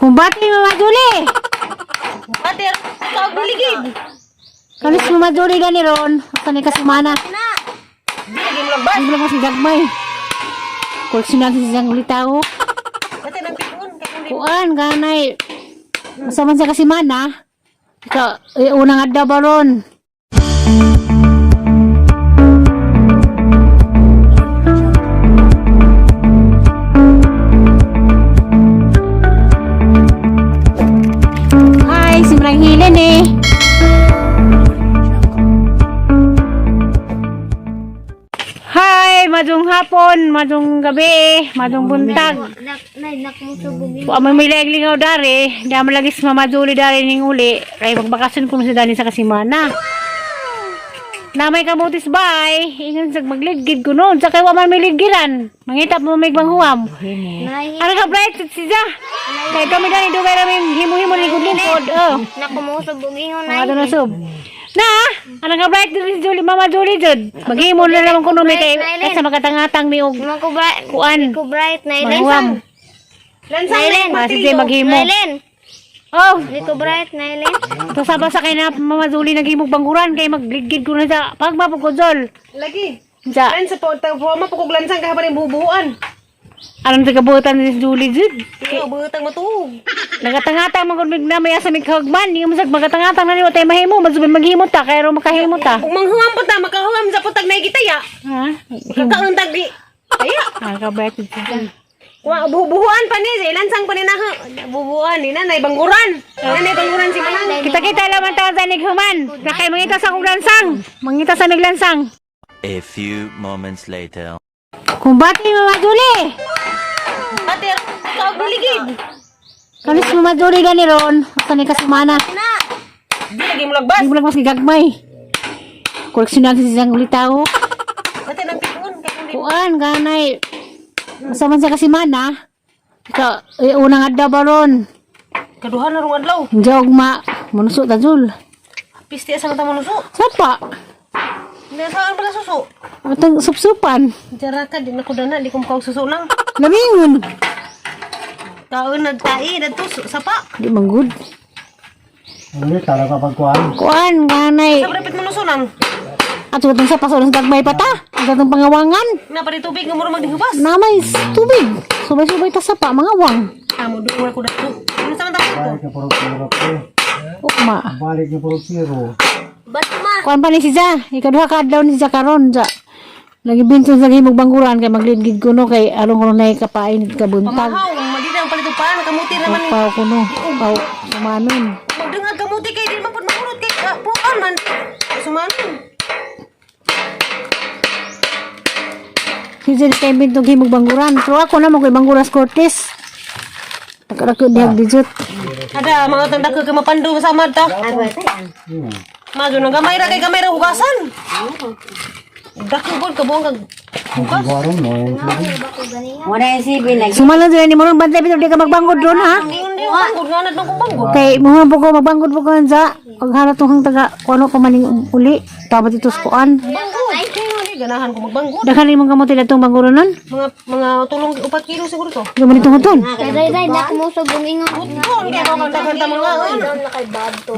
Kumbati, Mama Julie! Ate, tawag niligid. Kanis Mama Julie gani ron. Asa ni kasumana. Di lagi mo lagbas. Hindi mo lang si Gagmay. Koleksyon natin siyang ulitaw. Ate, nang pikon. Kuan, ganay. Masaman sa kasimana. Ikaw, eh, unang adlaw ba ron? Hi, si Marang Hilen eh. Hi, madung hapon, madung gabi, madung buntag. Wa may may lingaw dari, di mo lagi si Mama Julie dari ning uli. Kay magbakasyon ko sa dani sa kasimana. Namay kamutis bay, ingon sa magligid ko noon. Sa kay wa man may liggiran. Mangita mo may banghuam. Ano ka bright siya? Kay kami dani dugay ra may himo-himo lingkod-lingkod. Oh. Mga doon sub. Na, ano ka bright si Julie, Mama Julie jud. Maghimo na naman kuno may kay kaysa makatangatang mi og kuan. Bright na ilen. Manghuam. Lansang Nailen. Ah, si Jay maghimo. Nailen. Oh, Nico Bright na ilen. Basta-basta kay na Mama Julie naghimog bangguran kay magligid ko na sa pagmapugozol. Lagi. Sa Lan sa po, tawag mo pukog lansang kahaban yung bubuan. alam sa kabutan ni Julie jud. Kaya butang matuog. Nagatangatang man gud na may asa mig hagman, ni mo sa magatangatang na ni tay mahimo, magsubay maghimo ta kay ro makahimo ta. Kung manghuam po ta, makahuam sa putag na gitaya. Ha? Kakaon tag di. Taya. Ah, ka bright jud. Wa bubuan pa ni, sa lansang pa ni na. Bubuan ni nanay bangguran. Nanay bangguran si Manang. Kita-kita laman ta sa nighuman. Na kay mangita sa kong lansang. Mangita sa miglansang. A few moments later. Kumbati Mama Julie. Ate, tawag niligid. Kanis Mama Julie gani ron. Asa ni kasumana. Di lagi mo lagbas. Di mo lang mas gagmay. Koleksyon natin siyang ulitaw. Ate, nang pikon. Kuan, ganay. Masaman sa kasimana. Ikaw, eh, unang adlaw ba ron? Kaduha na rong adlaw. Jog ma, manuso ta jul. Pisti asa man ta manuso. Sapa. Hindi saan pala suso. Atang supsupan. Jara ka, di na ko dana, di ko makaw suso lang. Lamingon. Kaon nagtai, nagtuso, sapa. Di man good. Hindi, talaga pagkuhan. Kuan, ganay. Sa prepit manuso lang. Ato itong sa paso sa gagmay pa ta. Ato itong pangawangan. Na pari tubig nga mura magdihubas. Namay tubig. Subay-subay ta sapa, mga wang. Amo doon ko dato. Ano sa man ta ko? Balik na puro piro ko. Ukma. Balik na puro piro. Kuan pa ni si Ja. Ikaduha ka adlaw ni si Ja karon ja. Lagi binton sa himog bangguran kay magligid ko no kay arong ko na kapain kabuntag. Pamahaw, madita ang palitupan, kamuti naman. Pao ko no. Pao sumanon. Magdungag kamuti kay di man pud makurot kay puan man. Sumanon. Si Jen kay bintong himog bangguran. Pero ako na mo kay bangguras Cortez. Takarako dihag dijot. Ada mga tanda ko kay mapando sa ta. Majo na gamay ra kay gamay ra hugasan. Dako pud kabuang kag hugas. Guarong, no? Sumalan sila ni Morong bantay bitaw di ka magbangod doon ha. Hindi banggod nga nadong kong banggod. Kay muhon po ko magbangod po ko sa pagharat tong taga kuno pa maning uli tabat ito sa kuan. Banggod. Ay, ganahan ko magbanggod. Daghan imong kamote datong bangguronon. Mga tulong 4 kilo siguro to. Di mo nito ton. Day day nak mo sa bumingon. Doon kay ako kang ta mga oy.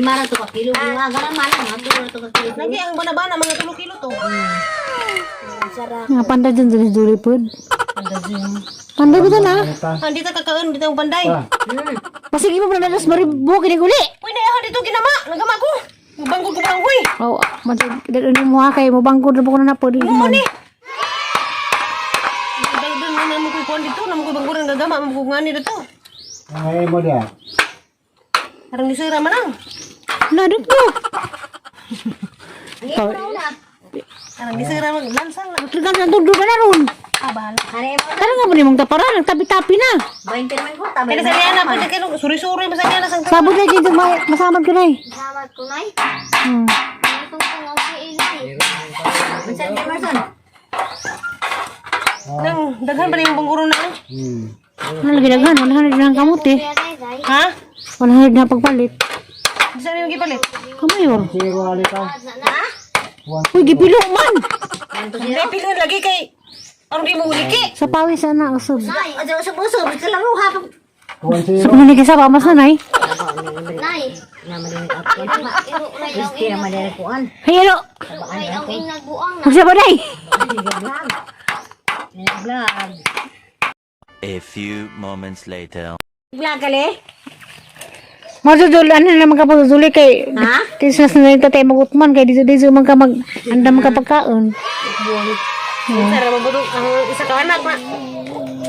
Lima na to ka kilo. Mga ganang man mga tulo na to ka kilo. Lagi ang banabana mga 3 kilo to. Nga panda dyan dyan duli pod. Panda bitaw na. Ah, dito kakaon dito ang panday. Pasige mo na nas maribo kini uli. Uy, na dito ginama, nagama ko. Banggod ko banggoy. Oh, matag dalo mo ha kay mo bangod na po ko na pod. Mo ni. Dagdag na namo ko kuan dito, namo ko bangguran gagama, namo ko ngani dito. Ay, mo diya. Arang gisira man ang. Na dito. Arang gisira man lansang lang. Tagkan sa tundo ka na ron. Ah, bahala. Tara nga mo nimong taparan, nagtabi-tabi na. 20 naman ko tabi. Kaya sa niya na pwede kayo suri-suri mo sa niya na sang Sabot na dito masamad ko na eh. Salamat ko nay. Hmm. Itong kung si Ilay. Minsan di Marson. nang daghan pa rin yung bangguro na. eh. Ano lagi daghan? 100 na ang kamote. Day day. Ha? 100 na pagpalit. Di sa yung gipalit. Kamayor. Zero alita. Uy, gipilo man. Hindi pilon lagi kay aron di mo uliki. Sa pawis ana usab. Ay, usab usab sa laro ha. 1-0. Sa mga sa mas nanay. Nay. Iro ray ang Kaya madali kuan. Hey, ilo. ray ang inagbuang na. Magsa ba day? Vlog. A few moments later. Vlog kali? Mazudul, ano naman ka pagduduli kay Ha? Christmas na rin tatay magutman kay dizo dizo man ka mag andam ka pagkaon. Sara mabuto ang isa ka anak na.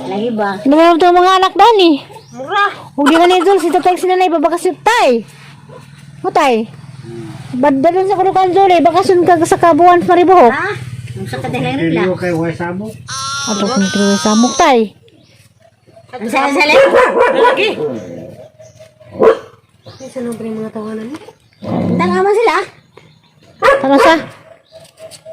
Lagi ba? Naman to mga anak dani. Mura. Ug di ka ni Zul si tatay sinanay babakasyon tay. Mutay. Badalon sa kunukan Zul eh, bakasyon ka sa kabuan Maribuhok. Ha? Ang sa kadalang rin Dili kay way samok. Ato kung tuloy sa tay. Ang sa sala? Lagi. Isa na yung mga tawanan mo. Tanga man sila. Tara sa.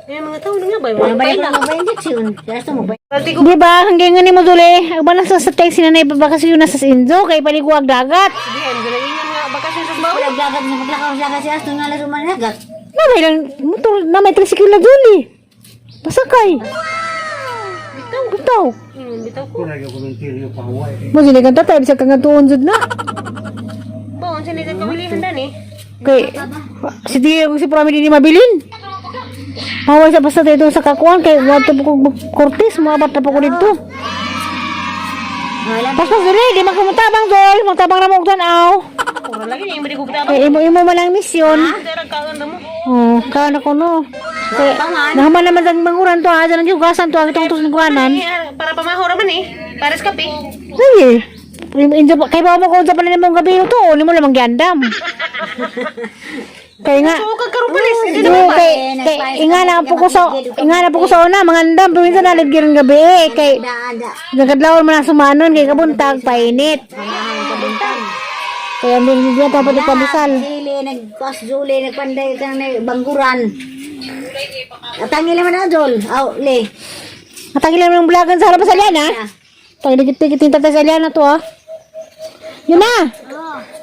Yung mga tao nga ba? Ano ba yung mga injection? Kaya mo ba? Balti ko. Di ba hanggang nga ni mo Zul eh, ang balang sa tatay sinanay babakasyon na sa Inzo kay paliguag dagat. Diyan, ganagingan nga bakasyon sa bawo. Wala gagat na maglakaw sa kasi asto nga lang sumanagat. Na may lang motor na may tricycle na Zul eh. Pasakay. Bitaw. Bitaw. Bitaw ko. Kung lagi komentaryo pa huway. Mo sila kang tatay bisag kang tuon jud na. Bo, unsa ni kawilihan dani? Kay si Diego si Prami din mabilin. Maway sa basta dito sa kakuan kay wadto po kog Cortez moabot na po ko dito. Wala. Paspas dili di man kumutabang Zol, magtabang ra mo og tan-aw. Ura lagi yung bili ko tabang. Kay imo imo man ang misyon. Tara kaon na mo. Oh, kaan ako no. Kay nahuman naman ang manguran to ha, ang hugasan to ang itong tos kuanan. Eh, para pamahora man eh. Pares kape. Sige. Injo kay ba mo kung sa panin mong gabi to, ni mo lamang giandam. Kay nga Oo, kagkaroon palis. Hindi Oo, kay, kay, inga na po ko sa, inga na po ko sa una, mga andam, pero minsan nalid girin gabi eh, kay, Daada. nagkadlawon mo na sumanon, kay kabuntag, painit. Kaya hindi hindi pa pati pandesal. Sili, nagpas juli, nagpanday ka na bangguran. Atangil naman na jol. Aw, le. Matangil naman yung vlogan sa harap sa Liana. Pagdigit-digit yung tatay sa Liana to ah. Yun na!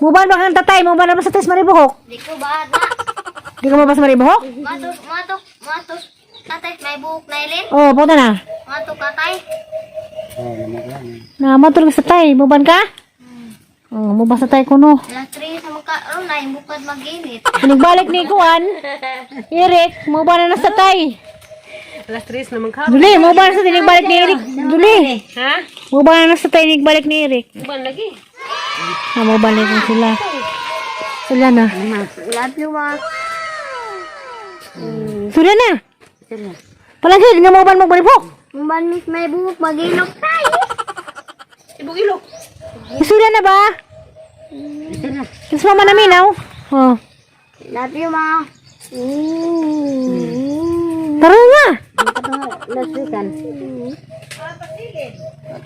Muban ba kang tatay? Muban na ba sa test maribuhok? Di ko ba na. Di ka mabas maribuhok? Matos matok matos tatay may buhok na ilin. Oo, oh, punta na. Matok tatay. Oh, naman lang. Na, matulog sa tay. Muban ka? Oo, oh, muban sa tay ko no. Alas 3 sa magkaroon na bukod maginit. Pinagbalik ni Kuan, Eric, muban na na sa tay. Alas 3 naman ka. Duli, muban na sa tinigbalik ni Eric. Duli. Ha? Muban na sa tay balik ni Eric. Uban lagi. Na mubalik na sila. Sila na. Love you ma. Sila na. Palagi, nga muban mo balibok. Muban miss may buhok maginok tay. Ibog ilok. Sila na ba? Kiss mama na minaw. Oh. Love you ma. Tara nga. Last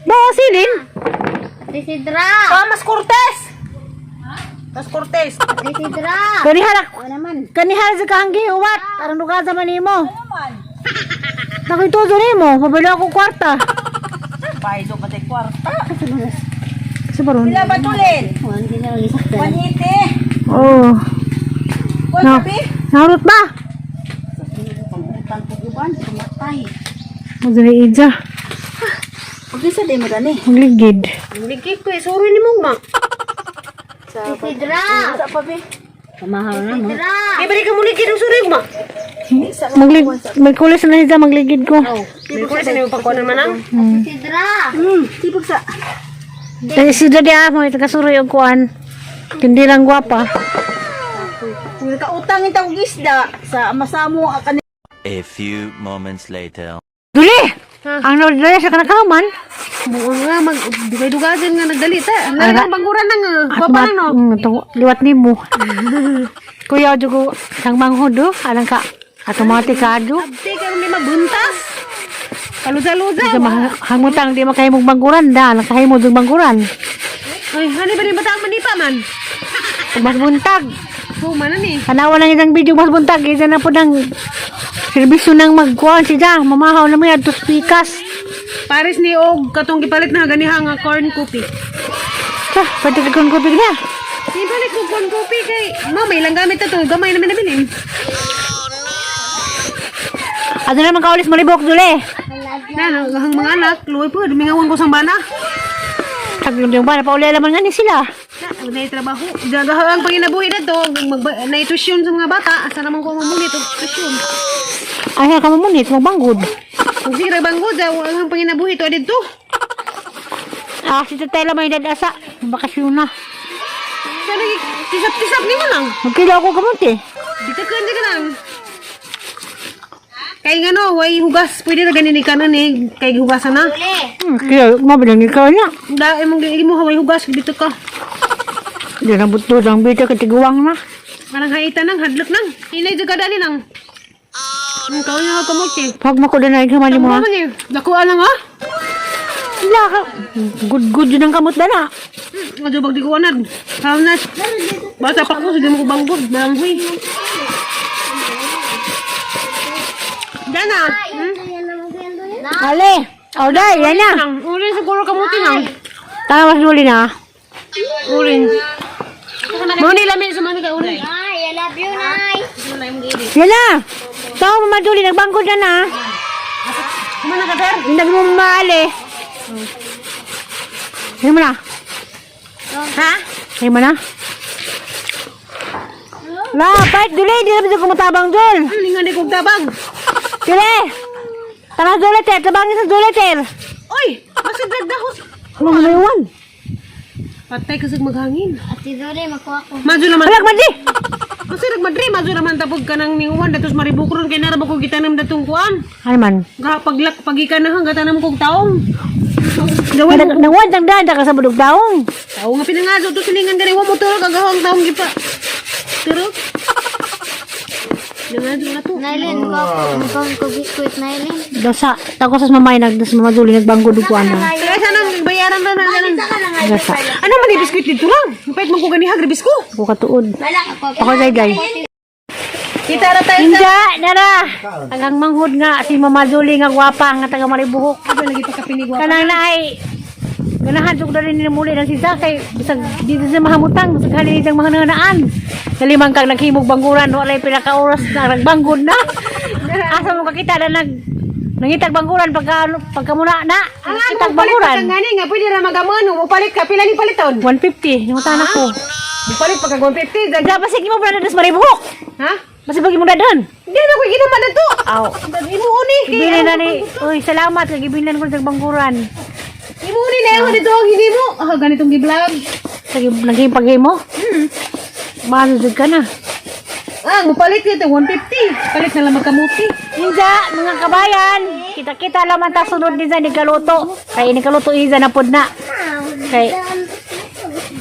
Bawa silin. Ate Sidra. Ah, mas Cortez. Mas Cortez. Ate Sidra. Kanihara. Kanihara sa kahanggi uwat. Arang lugar sa manimo. Nakituzo nimo, mabilo ako kwarta. Paiso pa tay kwarta. Sa baron. Batulin. Oh. Na, naurot ba? Madali ija. Pag-isa di mo dani. Magligid. Ligid ko eh. Sorry ni mong ma. Ate Sidra. Pamahaw na mo. Sidra. Eh, balik ka muli gid ang sorry ma. Maglig magkulis na ija magligid ko. May kulis na yung pagkuanan man ang. Ate Sidra. Sipag sa. Dahil si Dodi ah, mga taga-suroy og kuan. Tindirang gwapa. Kautang itang isda sa masamo akan A few moments later. Duli! Ang dali sa kanakaman. Buong nga mag dugay-dugagan nga nagdali ta. Nari ang bangguran nang gwapa na no. Liwat nimo. Kuya jugo sang manghod oh, alang ka automatic ka ado. Abte karon ni mabuntas. Kaluza-luza. Sa hangutang di makahimog bangkuran da, alang kahimog og bangkuran. Ay, hani ba ni bata man di pa man? Mas buntag. Huma na ni. Tanawa lang isang video mas buntag isa na po ng serbisyo ng magkuhan siya. Mamahaw na mo yan, pikas. Pares ni og katong gipalit na ganiha nga corn kopi. Sa, pwede ka kung kupig na. Gipalit ko corn kopi kay ma may lang gamit to gamay naman nabilin. Ano naman kaulis malibok duli. Na no, ang mga anak, luoy po dumingawan ko sang bana. Sabi yung ba, napauli naman nga ni sila. Na, wala trabaho. Gagawa ang panginabuhi na to. Mag, tuition sa mga bata. Asa naman ko mamunit og tuition. Ay, ka mamunit, magbanggod. Kung sige ra banggod, ang panginabuhi to dito. Ah, si Tatay lang may dadasa. Bakasyon na. Sana tisap-tisap nimo lang. Magkila ako kamunti. Dito ka, hindi ka lang. Kay nga no, way hugas. Pwede na ganin kanon eh. Kay hugasan na. Kaya, mabilang ikaw na. Da, imong imo way hugas dito ka. Di na buto ang bita katiguang na. Parang haitan nang hadlok nang. Inay jud ka dali nang. Ang kaon nga kamote. Pag mako na ikaw mali mo ha. Mo man eh. Dako lang ah. Wala ka. Good good yun ang kamot na na. Adyo bag di ko anad. Hanas. Bata pa ko sige mo ko banggod, barangay. Dana. Ale. O day, yan na. Nang uli siguro kamuti nang. Tama mas uli na. Uli. Mo ni lami sumani ka uli. Ay, I love you, Nay. Yan na. Tama mamaduli, nagbangkod na na. Kumana ka sir? Hindi mo maali. Hindi mo na. Ha? Hindi mo na. La, pait, duli, di na ko matabang dul. Hindi nga di kog tabang. Duli. Tara duli, ter. Tabangin sa duli, ter. Oy, basta dahos. Ano mo iwan? Patay kasi maghangin. Ate Zuri, makuha ko. Madyo naman. Halak, madi. Kasi nagmadre, madyo naman tapog ka ng niuwan datos maribukron kay naraba ko gitanam datong kuan. Ano man? Ga paglak pagikan na hanggang tanam kog taong. Gawin mo. Nangwan, dang dang ka sa budog taong. Taong nga pinangaso to silingan gani wa mo turok ang gahong taong gipa. Turok. Nangaso na to. Nailin, makuha ko. Makuha ko biskuit, Nailin. Dasa, tako sa mamay nag das mamaduli nagbanggo duguan na. Kaya sana ang bayaran na na ganun. Dasa. Ano man yung biskuit dito lang? Pahit mo ko ganiha gribis ko. Ako katuod. Ako day day. Kita ra tayo sa Inja, nara. Agang manghod nga si Mama Julie nga gwapa nga taga Maribuhok. Aba, lagi pa kapinigwa. Kanang naay ganahan jud dali ni muli ng sisa kay bisag dito sa mahamutang bisag halin isang mga nanaan. Nalimang kang naghimog bangguran walay pila ka oras na nagbanggod na. Asa mo kakita na nag nangitag bangguran pagka pagka muna na. Ang Nangitag ang palit pa bangguran. kang gani nga pwede ra magamon, mo palit ka pila ni paliton. 150 nangutan ako. Mupalit pa kag 150 dag. Dapat sige mo brother das Maribuhok. Ha? Masih bagi mo dadan. Hindi na ko ginaman na to. Aw. Imo uni. Gibilan na ni. Uy, salamat kay gibilan ko sa bangguran. Imo uni na ako dito ang hindi mo. Ah, ganitong gi-vlog. Sige, naging paghimo. Mahal ka na. Ah, mupalit ka ito, 150. Palit na lang magkamuti. Inza, mga kabayan, kita-kita laman ta sunod din sa nikaluto. Kay nikaluto Iza na pod na. Kay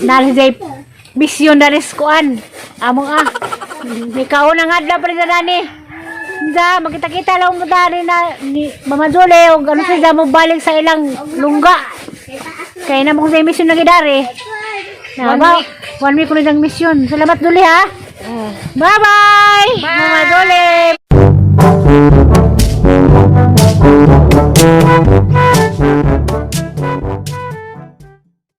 nari jay misyon na kuan. Among ah. Nikaw na nga adlaw pa rin sa nani. Inza, magkita-kita lang mo dali na ni Mama Jole o ano siya mo balik sa ilang lungga. Kay na mo sa misyon na gidari. Na ba? 1 week ko na siyang misyon. Salamat Duli ha. Bye-bye. Mama Jole.